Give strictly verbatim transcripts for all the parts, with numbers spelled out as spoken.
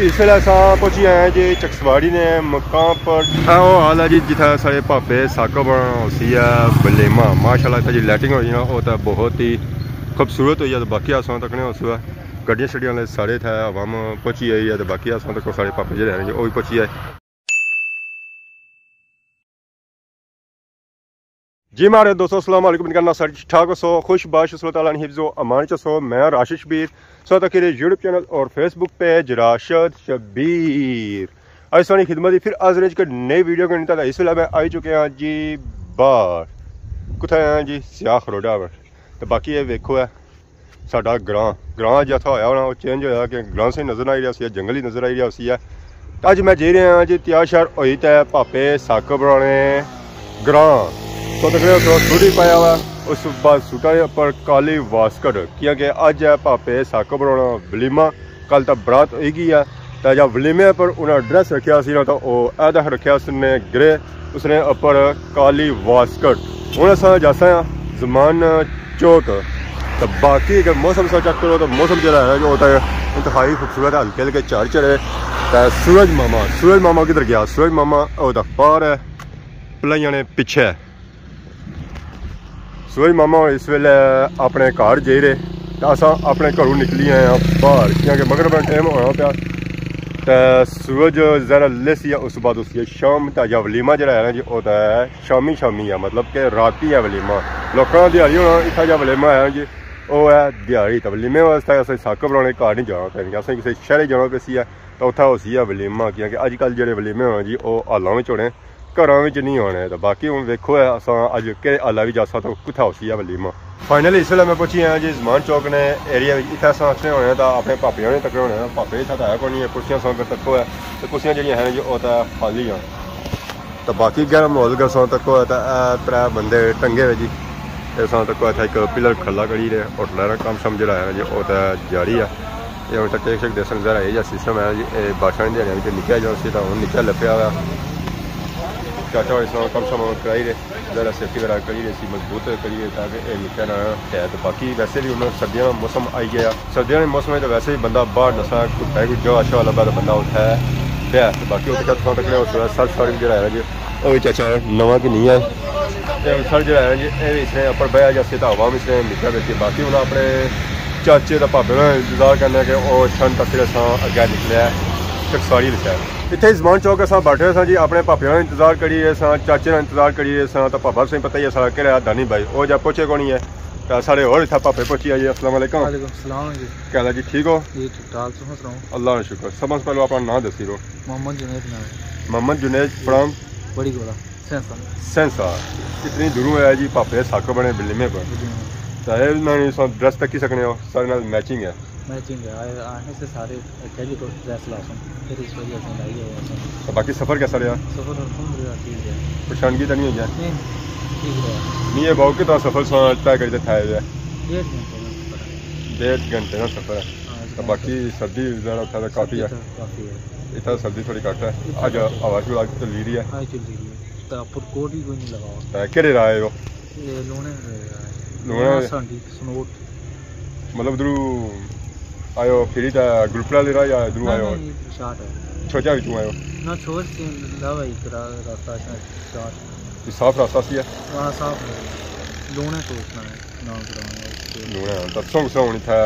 اس ویلے اساں پہنچی آئے ہیں جی چکسواڑی نے مقام پر۔ اے او حال ہے جی جتھے ساڑے پاپے ثاقب ہونا ہوسی ہے ولیمہ۔ ماشاءاللہ اتھا جی لائٹنگ ہوئی نا، او تے بہت ہی خوبصورت ہوئی ہے۔ تے باقی اساں تکنے اس ویلے گڈیاں شڈیاں والے سارے اتھے عوام پہنچی آئی ہے۔ تے باقی اساں تک ساڑے پاپے جڑے ہیں جی او بھی پہنچی آئے۔ جی ماڑے دوستو، السلام علیکم، امید کرنا سارے ٹھیک ٹھاک ہوسو، خوش باش ہوسو، اللہ تعالیٰ نے حفظ و امان چ ہوسو۔ میں راشد شبیر، سو تک یوٹیوب چینل اور فیس بک پیج راشد شبیر۔ اج ساڑی خدمت دی پھر حاضر ہاں ایک نئی ویڈیو کے نال۔ اس ویلے میں آئی چکے ہاں جی باہر، کتھے آئے ہاں جی سیاخ روڈا پر۔ تے باقی اے ویکھو ہے ساڈا گراں، گراں جیسا ہویا ہونا، او چینج ہویا کہ گراں سے نظر آئی رہیا سی، جنگل ہی نظر آئی رہیا سی۔ اج میں جائی رہیا ہاں جی تیار شیار ہوئی تے پاپے ثاقب ہوراں نے گراں۔ تو تقریباً سوٹ ہی پایا ہوا، اس بعد سوٹاں دے اپر کالی واسکٹ، کیونکہ اج ہے پاپے ثاقب ہوراں نا ولیمہ۔ کل تاں برات ہوئی گئی ہے، تاں جا ولیمے پر انہاں ڈریس رکھیا سی نا، تاں او ایدا رکھیا سی نے گرے، اس نے اپر کالی واسکٹ۔ ہن اساں جاساں آں زمان چوک، تاں باقی اگر موسم سا چیک کرو تاں موسم جیڑا ہے جو او تاں انتہائی خوبصورت ہے، ہلکے ہلکے جھڑ چڑھے۔ تاں سورج ماما، سورج ماما کدھر گیا؟ سورج ماما او تاں پار ہے پلائیاں نے پچھے۔ سورج ماما اس ویلے اپنے گھر جائی رہے، تے اساں اپنے گھروں نکلی آئے ہاں باہر، کیونکہ مغرب نا ٹائم ہونا پیا۔ تے سورج ذرا لیسی ہے، اس بعد اس کی شام تے جا ولیمہ جڑا ہے نا جی، او تے شامی شامی ہے، مطلب کہ راتی ہے ولیمہ۔ لوکاں نا دیہاڑی ہونا، اتھا جا ولیمہ ہے جی، او ہے دیہاڑی۔ تے ولیمے واسطے اساں ثاقب ہوراں نے گھر نہیں جانا پیا، اساں کسے شہرے جانا پیا سی ہے، تے اتھا ہوسی ہے ولیمہ، کیونکہ اج کل جڑے ولیمے ہونے جی، او حالاں وچ ہونے۔ گھراں وچ نہیں ہونے۔ تے باقی ہن ویکھو ہے اساں اج کیہڑے حالاں وچ جاساں تے کتھا ہوسی ہے ولیمہ۔ فائنلی اس ویلے میں پہنچی آیا جی زمان چوک نے ایریا وچ۔ اتھے اساں اچھنے ہونے تاں اپنے پاپے ہونے تکنے ہونے۔ پاپے اتھے تاں ہے کونی ہے، کرسیاں اساں اگر تکو ہے تے کرسیاں جیڑیاں ہیں جی او تاں خالی ہیں۔ تے باقی گرم ماحول اگر اساں تکو ہے تاں اے ترے بندے ٹنگے ہوئے جی۔ تے اساں تکو اتھے ایک پلر کھلا کری رہے، ہوٹل نا کم شم جڑا ہے جی او تاں جاری ہے۔ اے ہن تک ٹیک شیک دیسن ذرا اے جا سسٹم ہے جی، اے بارشاں نے دیہاڑیاں وچ نکیا جانا سی تاں ہن نکیا لبھیا ہوا۔ چاچا ہوری ساں کم شم کرائی رہے، ذرا سیفٹی وغیرہ کری رہے سی، مضبوط کری رہے تاکہ اے نکیا نہ ہے۔ تے باقی ویسے بھی ہن سردیاں نا موسم آئی گیا، سردیاں نے موسم وچ تاں ویسے بھی بندہ باہر نسا گھٹا کوئی جا شا لبھا تاں بندہ اتھے بہہ۔ تے باقی اتھے تساں تکنے اس ویلے سر سر جڑا ہے جی، او وی چاچا نواں کی نہیں ہے۔ تے ہن سر جڑا ہے جی، اے وی اس نے اپر بہیا جاسی تاں عوام اس نے نکا بیٹھی۔ باقی ہن اپنے چاچے تے پاپے نا انتظار کرنا کہ او اچھن تاں پھر اساں اگے نکلے چکسواڑی وچ۔ اتھے زمان چوک اساں بیٹھے ساں جی، اپنے پاپے نا انتظار کری رہے ساں، چاچے نا انتظار کری رہے ساں، تاں پاپا تساں پتہ ہی ہے ساڑا کیہڑا ہے، دانی بھائی، او جا پہنچے کونی ہے۔ تاں ساڑے ہور اتھے پاپے پہنچی آئے جی۔ السلام علیکم۔ وعلیکم السلام جی۔ کیا حال ہے جی، ٹھیک ہو؟ جی ٹھیک ٹھاک، تساں سناؤ؟ اللہ نا شکر۔ سب سے پہلے اپنا نام دسی رو۔ محمد جنید نام ہے۔ محمد جنید جی۔ فرام؟ بڑی گولا۔ سینسا۔ سینسا۔ اتنی دوروں آیا جی پاپے ثاقب ہوراں نے ولیمے پر۔ ولیمے۔ تے اے انہاں نے سو ڈریس تکی سکنے ہو، سارے نال میچنگ ہے۔ میچنگ ہے، آئے، آئے سے سارے اکیلی کو ڈریس لاسوں، پھر اس وجہ سے لائی ہے ایسا۔ تے باقی سفر کیسا رہیا؟ سفر الحمدللہ ٹھیک ہے۔ پریشانگی تاں نہیں ہوئی ہے؟ نہیں، ٹھیک رہیا۔ نہیں، اے بہت کتنا سفر سو طے کری تے تھے ہے؟ ڈیڑھ گھنٹے کا سفر ہے۔ ڈیڑھ گھنٹے کا سفر ہے۔ ہاں، تے باقی سردی وغیرہ اتھا تاں کافی ہے۔ سردی تاں کافی ہے۔ اتھا سردی تھوڑی گھٹ ہے۔ اتھا اج گھٹ ہے۔ ہوا شوا چلی رہی ہے۔ ہاں، چلی رہی ہے۔ تے اپر کوٹ بھی کوئی نہیں لگا ہوا۔ تے کیہڑے راہ آئے ہو؟ اے لونے راہ آئے۔ لونے؟ سانڈی سنوٹ۔ مطلب ادھروں آئے ہو پھری تے گروپ والے راہ یا ادھروں آئے ہو؟ نہیں، نہیں، شارٹ ہے۔ چھوچا وچوں آئے ہو؟ نہ، چھوچ سے علاوہ ایک را-، راستہ ہے شارٹ۔ یہ صاف راستہ سی ہے؟ ہاں، صاف ہے۔ لونے سوچنا ہے۔ نہ کرانا اس کے۔ نونا، تساں کسا ہن اتھا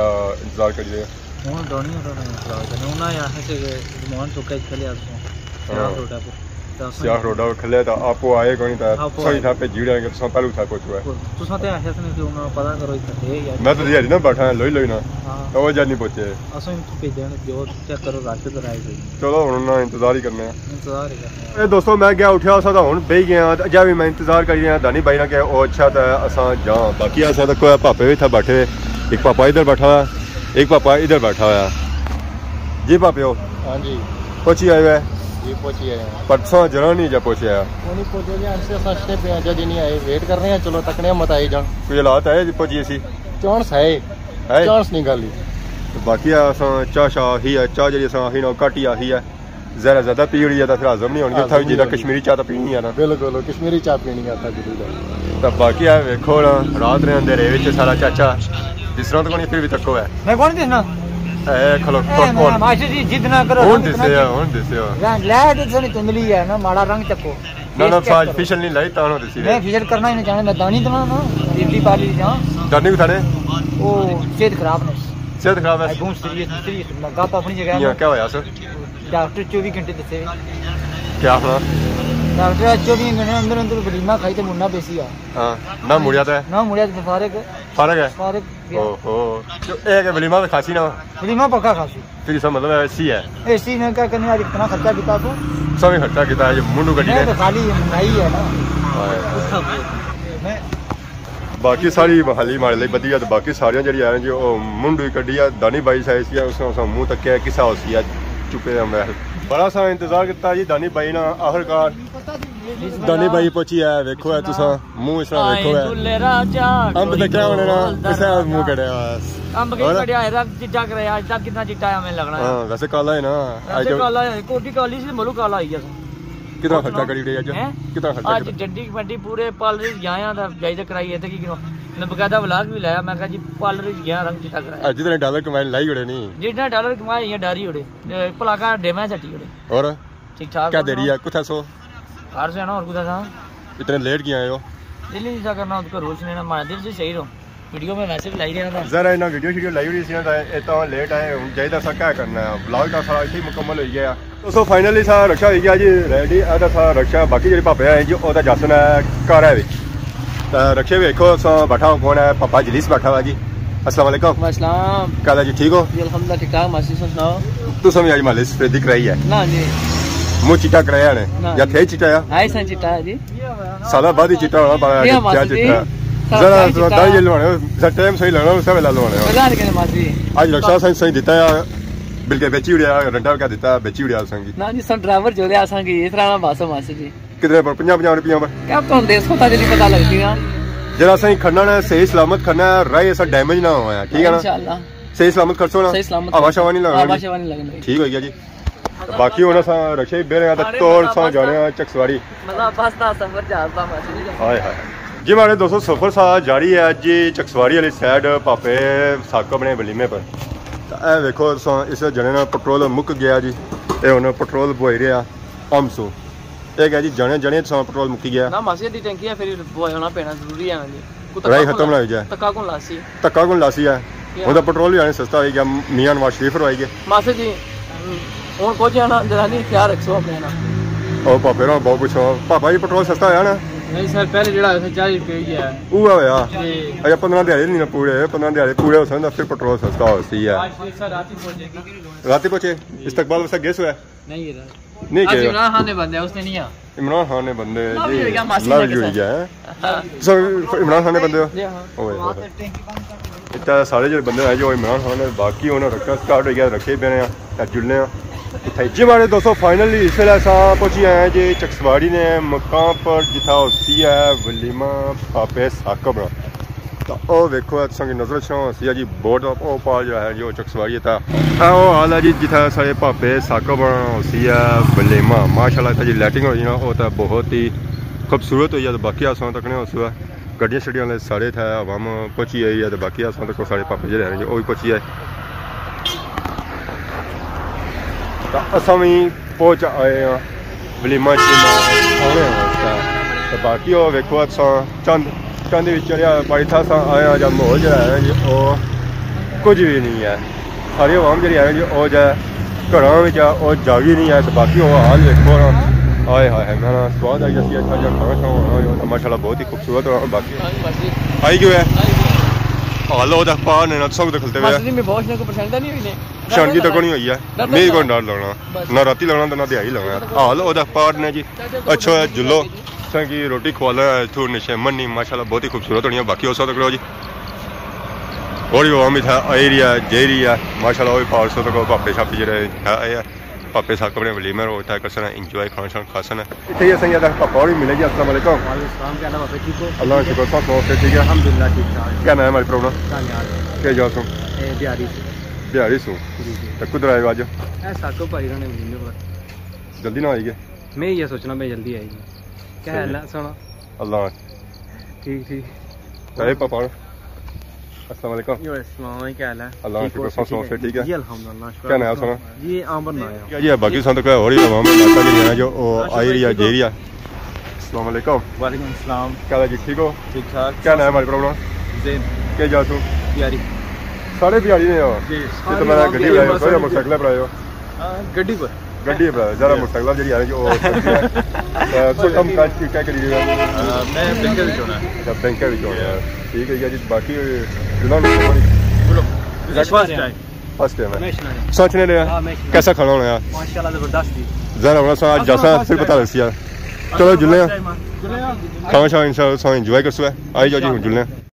انتظار کری رہے؟ ہن دانی ہوراں نا انتظار کرنے۔ انہاں نے آخیا سی کہ زمان چوکا اچ کھلے آسوں۔ ہاں۔ سیاخ روڈا پر۔ تے اساں سیاخ روڈا پر کھلے تے آپو آئے کوئی تے آپ ساں آئے۔ اتھا بھیجی رہے کہ تساں پہلے اتھا پہنچو ہے۔ تساں تے آخیا سی کہ انہاں پتہ کرو اتھا ہے یا میں تو دیہاڑی نہ بیٹھا ہاں، لوئی لوئی نہ۔ ہاں۔ توجہ نہیں پہنچے۔ اساں اتھوں بھیجن جو چیک کرو رش تے آئے کوئی۔ چلو ہن انہاں انتظار ہی کرنے ہیں۔ انتظار ہی کرنے ہیں۔ اے دوستو، میں گیا اٹھیا سا تاں ہن بہی گیا، اجے بھی میں انتظار کری رہیا دانی بھائی نا کہ او اچھا تے اساں جاں۔ باقی اساں تاں کوئی پاپے بھی اتھا بیٹھے، ایک پاپا ادھر بیٹھا ہوا، ایک پاپا ادھر بیٹھا ہوا۔ جی پاپیو۔ ہاں جی۔ پہنچی آئے ہوئے؟ جی پہنچی آئے ہیں۔ پر تساں جنا نہیں جا پہنچے آیا؟ وہ نہیں پہنچے جی، ہم سے سستے پہ ہیں، جدی نہیں آئے، ویٹ کر رہے ہیں، چلو تکنے مت آئے جان۔ کوئی حالات ہے جی پہنچی اسی؟ چانس ہے۔ ہے؟ چانس نہیں گل ہی۔ باقی اساں چاہ شاہ ہی ہے، چاہ جڑی اساں ہی نا گھٹ ہی آ ہی ہے۔ زہرا زیادہ پی ہوئی ہے تاں پھر ہضم نہیں ہونی۔ اتھا ہضم بھی جیڑا نہیں ہونی۔ کشمیری چاہ تاں پینی ہے نا۔ بالکل، کشمیری چاہ پینی ہے اتھا ضرور ہے۔ تاں باقی ہے ویکھو نا، رات نے اندھیرے وچ سارا چاچا دسنا تاں کونی، پھر بھی تکو ہے۔ میں کون دسنا؟ اے کھلو، اے کھول، میں کھول۔ ماسٹر جی، ضد نہ کرو، ہن رنگ اتنا دسیا، چکو۔ ہن دسیا۔ رنگ، لائٹ اتنا نہیں تندلی ہے نا، ماڑا رنگ چکو۔ نہ، نہ، فیس چیک فاج کرو۔ فیشل نہیں لائی، تاں نہ دسی میں رہے۔ فیشل کرنا ہی نہیں چاہنا، میں دانی دنا نا، بجلی پالی جاں۔ دانی کتھا نے؟ او صحت خراب نے۔ صحت خراب ہے؟ اے بہت سیریس، سیریس، میں گپ اپنی جگہ کیا، نا۔ کیا ہویا سر؟ ڈاکٹر چوبی گھنٹے دسے۔ کیا آخنا؟ ڈاکٹر چوبی گھنٹے اندر اندر ولیمہ کھائی تے مڑنا پیسی آ۔ ہاں، نہ مڑیا تے؟ نہ مڑیا تے فارغ۔ فارغ ہے؟ فارغ۔ اوہو۔ جو اے کہ ولیمہ وی کھاسی نا؟ ولیمہ پکا کھاسی۔ پھر اس کا مطلب ہے اے سی ہے؟ اے سی نے کیا کرنے، اج اتنا خرچہ کیتا تو؟ سویں خرچہ کیتا ہے، یہ منڈو گڈی میں نے۔ تو خالی مہنگائی ہے نا۔ ہائے۔ باقی ساری بحالی ماڑے لئی بدی ہے، تے باقی ساریاں جڑی ہیں جی، او منڈو ہی کڈی ہے۔ دانی بھائی سا اے سی ہے، اس نے، اس نے منہ تکیا، کسا ہو سی ہے، چپے دا محل۔ بڑا سا انتظار کیتا جی دانی بھائی نا، آخر کار دانی بھائی پہنچی ہے۔ ویکھو ہے تساں، منہ اس طرح ویکھو ہے۔ امب تے کیا ہونے نا، کسا منہ کڈیا بس۔ امب کے اور؟ کڈیا ہے، رنگ چٹا کرے، اج تک کتنا چٹا ہے ہمیں لگنا ہے۔ ہاں، ویسے کالا ہے نا۔ ویسے اج کالا ہے، کوٹی کالی سی، ملو کالا آئی ہے۔ کتنا خرچہ کری اٹھے اج؟ ہیں؟ کتنا خرچہ اج کری؟ ڈنڈی منڈی پورے پارلر وچ گیا ہاں، تے جائزہ کرائی ہے تے کی کنو۔ میں باقاعدہ ولاگ بھی لایا، میں کہا جی پارلر وچ گیا، رنگ چٹا کرایا۔ اج جتنے ڈالر کمائے لائی اڑے نہیں؟ جتنا ڈالر کمائے، یہ ڈاری اڑے۔ اے، پلاکاں ڈیمے سٹی اڑے۔ اور؟ ٹھیک ٹھاک کیا ہو دے رہی سناؤ؟ ہے؟ کتھا سو؟ گھر سے نا، اور کتھا سا؟ اتنے لیٹ کیوں آئے ہو؟ دل ہی نہیں سا کرنا، اس کو روز لینا، مارا دل سے صحیح رہو۔ ویڈیو میں ویسے بھی لائی رہا تھا۔ ذرا انہاں ویڈیو شیڈیو لائی ہوئی سی نا، تاں اے تاں لیٹ آئے۔ ہن چاہیدا سا کیا کرنا ہے، ولاگ تاں سارا اتھے ہی مکمل ہوئی گیا۔ دوستو، فائنلی سا رکشہ ہوئی گیا جی ریڈی۔ اے تاں سا رکشہ، باقی جڑے پاپے آئے جی، او تاں جاسن ہے گھر ہے وچ۔ تاں رکشے وچ ویکھو سا بیٹھا ہوا کون ہے، پاپا جلیس بیٹھا ہوا جی۔ السلام علیکم۔ وعلیکم السلام۔ کیا حال ہے جی، ٹھیک ہو؟ جی الحمدللہ ٹھیک ٹھاک، ماسی سن سناؤ۔ تساں وی اج مالش سفیدی کرائی ہے؟ نہ جی۔ منہ چٹا کرایا نے؟ نہ یا جی۔ تھے چٹا آ؟ آئے سن چٹا ہے جی۔ سالا بعد ہی چٹا ہونا، بڑا جی، کیا ماسی جی۔ چٹا؟ سالا ذرا سائیں چٹا۔ داڑھی لوانے ہو، ذرا ٹائم صحیح لگنا، اس ویلے لوانے ہو۔ مزہ آ رہے ماسی۔ اج رکشا سائیں، سائیں دیتا ہے، بلکہ بیچی اڑیا، رنڈا کیا دیتا، بیچی اڑیا سائیں کی۔ نہ جی، سن ڈرائیور جو لیا سائیں کی، اس طرح نہ بس ہو ماسی جی۔ کتنے پر؟ پنجاہ، پنجاہ روپیہ پر؟ کیا تم دیس کو تاجلی پتہ لگتی نا۔ جرا سائیں کھڑنا نا، صحیح سلامت کھڑنا ہے، راہ ایسا ڈیمیج نہ ہوا ہے، ٹھیک ہے نا؟ انشاءاللہ۔ صحیح سلامت کھڑسو نا؟ صحیح سلامت ہوا کھڑسو۔ شوا نہیں لگنا ہوا نا؟ شوا نہیں لگنا۔ ٹھیک ہوئی گیا جی۔ باقی ہن اساں رکشے ہی بہنے آں تے توڑ ساں جانے آں چکسواری۔ مزہ بس دا سفر جہاز دا ماشاءاللہ۔ ہائے ہائے۔ جی ماڑے دوستو، سفر سا جاری ہے جی چکسواری والی سائیڈ پاپے ثاقب نے ولیمے پر۔ تے اے ویکھو تساں اس جنے نا پٹرول مک گیا جی۔ اے ہن پٹرول بوائی رہیا ہم سوں۔ اے کہہ جی جنے جنے تساں پٹرول مکی گیا۔ نہ ماسی دی ٹینکی ہے، پھر بوانا پینا ضروری ہے نا جی۔ کوئی دھکا راہی کون ختم نہ لا-، ہوئی جائے۔ دھکا کون لاسی؟ دھکا کون لاسی ہے؟ کیا؟ ہن تاں پٹرول وی آنے سستا ہوئی گیا، میاں نواز شریف ہورائی گئے۔ ماسٹر جی، ہن کچھ ہے نا، جنانی خیال رکھسو اپنے نا۔ او پاپے نا بہت پوچھو، پاپا جی پٹرول سستا ہویا نا؟ نہیں سر، پہلے جڑا ہویا سی چالی روپے ہوئی گیا ہے۔ اوہا ہویا؟ جی۔ اچھا، پندرہ دیہاڑے نہیں نا پورے، پندرہ دیہاڑے پورے ہو سن تاں پھر پٹرول سستا ہو سی ہے۔ نواز شریف سر رات ہی پہنچے۔ رات ہی پہنچے؟ جی۔ استقبال واسطے گیس ہویا؟ نہیں، یہ نہیں آج کہے گا۔ عمران خان نے بندے، اس نے نہیں آ۔ عمران خان نے بندے، love جی، you ہوئی گیا، ماسی love نے you ہوئی گیا ہے۔ ہاں۔ سو، عمران خان نے بندے ہو؟ جی ہاں۔ اوئے ہوئے ہوئے۔ اتنا سارے جو بندے ہیں جو عمران خان نے، باقی انہاں رکھنا سٹارٹ ہوئی گیا، رکھے پے ہیں، تے جلنے ہیں۔ اتھے جی ماڑے دوستو، فائنلی اس ویلے اساں پہنچی آئے ہیں جی چکسواری نے مقام پر، جتھا ہوسی ہے ولیمہ پاپے ثاقب نا۔ تاں او ویکھو، اے تساں کی نظر اچھنا ہوسی جی، بورڈ او پار جیڑا ہے جی، او چکسواری ہے۔ تاں اے او حال ہے جی، جتھے ساڑے پاپے ثاقب ہونا ہوسی ہے ولیمہ۔ ماشاءاللہ اتھے جی لائٹنگ ہوئی نا، او تاں بہت ہی خوبصورت ہوئی ہے۔ تاں باقی اساں تکنے ہوسو ہے، گڈیاں شڈیاں والے سارے اتھے عوام پہنچی آئی ہے، تاں باقی اساں تک ساڑے پاپے جیڑے ہیں جی، او وی پہنچی آئے۔ تاں اساں وی پہنچ آئے ہاں ولیمہ شلیمہ کھانے واسطے۔ تے باقی او ویکھو، اساں چند، چند وچ چڑھیا، پر اتھا اساں آئے ہاں، جا ماحول جیڑا ہے جی، او کچھ وی نہیں ہے۔ ساری عوام جیڑی ہے جی، او جا گھراں وچ آ، او جاگی نہیں ہے۔ تے باقی او حال ویکھو نا، ہائے ہائے ہائے، میں نا سواد آئی جاسی، اچھا جا کھانا شانا ہونا، ماشاءاللہ بہت ہی خوبصورت ہونا۔ باقی آئی کیوں ہے؟ حال او دا پار نے نا، سب دکھلتے ہوئے۔ ماسٹر جی، میں بہت شوق پسند نہیں ہوئی نے۔ شانگی تک نہیں ہوئی ہے۔ میرے کو ڈر لگنا۔ بس۔ نہ راتی لگنا تے نہ دیہاڑی لگنا۔ حال او دا پار نے جی۔ اچھا، جلو۔ تساں کی روٹی کھوالا ہے، اتھوں نشے منی، ماشاءاللہ بہت ہی خوبصورت ہونی ہے۔ باقی او سب تک کرو جی۔ اور وی عوام اتھا آئی رہی ہے، جائی رہی ہے۔ ماشاءاللہ او وی پار سو تک پاپے شاپے جیڑے آئے ہیں۔ پاپے ثاقب نے ولیمے، او اتھا کرسن انجوائے، کھانا شانا کھاسن۔ اتھے ہی اساں کی پاپا ہوری ملے جی۔ السلام علیکم۔ وعلیکم السلام، کیا حال ہے پاپا، ٹھیک ہو؟ اللہ کا شکر، سب سناؤ، صحت ٹھیک ہے؟ الحمدللہ ٹھیک ٹھاک۔ کیا نام ہے ہمارے پروگرام؟ کیا نام ہے؟ کیا جا سو؟ اے دیہاڑی سے۔ دیہاڑی سو؟ جی، جی۔ تے کدھر آئے ہو اج؟ اے ثاقب بھائی ہوراں نے ولیمے پر۔ جلدی نہ آئی گئے؟ میں یہ سوچنا میں جلدی آئی گئی۔ کیا صحیح حال ہے۔ ہے سونا؟ اللہ۔ ٹھیک، ٹھیک۔ اے پاپا۔ السلام علیکم۔ یو السلام علیکم، کیا حال ہے؟ اللہ کا شکر، سب سناؤ، سب ٹھیک ہے؟ جی الحمدللہ، شکر۔ کیا نام ہے سناؤ؟ جی عمر نام ہے۔ کیا جی ہے، باقی سب تو کیا ہو رہی ہے، عوام علاقہ بھی ہے جو او آئی رہی ہے، جی رہی ہے۔ السلام علیکم۔ وعلیکم السلام۔ کیا حال ہے جی، ٹھیک ہو؟ ٹھیک ٹھاک۔ کیا نام ہے ہمارے پروگرام؟ زین۔ کیا جا سو؟ بیاری۔ سارے بیاری نے ہو؟ جی۔ یہ تو میں گڈی بنائی ہو، سارے موٹرسائیکل پر آئے ہو؟ ہاں، گڈی پر۔ گڈی پر، ذرا موٹرسائیکل پر جڑی آ رہی ہے، وہ سبزی ہے۔ اے، کوئی کم کاج کی کیا کری رہے ہو؟ آ، میں بینک وچ ہونا۔ اچھا، بینک وچ ہونا ہے۔ ٹھیک ہے جی، باقی جناب بولو۔ فرسٹ ٹائم۔ فرسٹ ٹائم ہے۔ ہمیشہ نہیں۔ سچ نہیں لیا؟ ہاں، ہمیشہ نہیں۔ کیسا کھانا ہونا ہے؟ ماشاءاللہ زبردست جی۔ ذرا ہونا سا، اصل جاسا، فرسٹ پھر پتا ٹائم۔ لگسی ہے۔ چلو، جلنے ہیں۔ فرسٹ ٹائم ہے۔ کھانا شانا انشاءاللہ سا انجوائے کرسو ہے۔ آئی جاؤ جی، ہن جلنے ہیں۔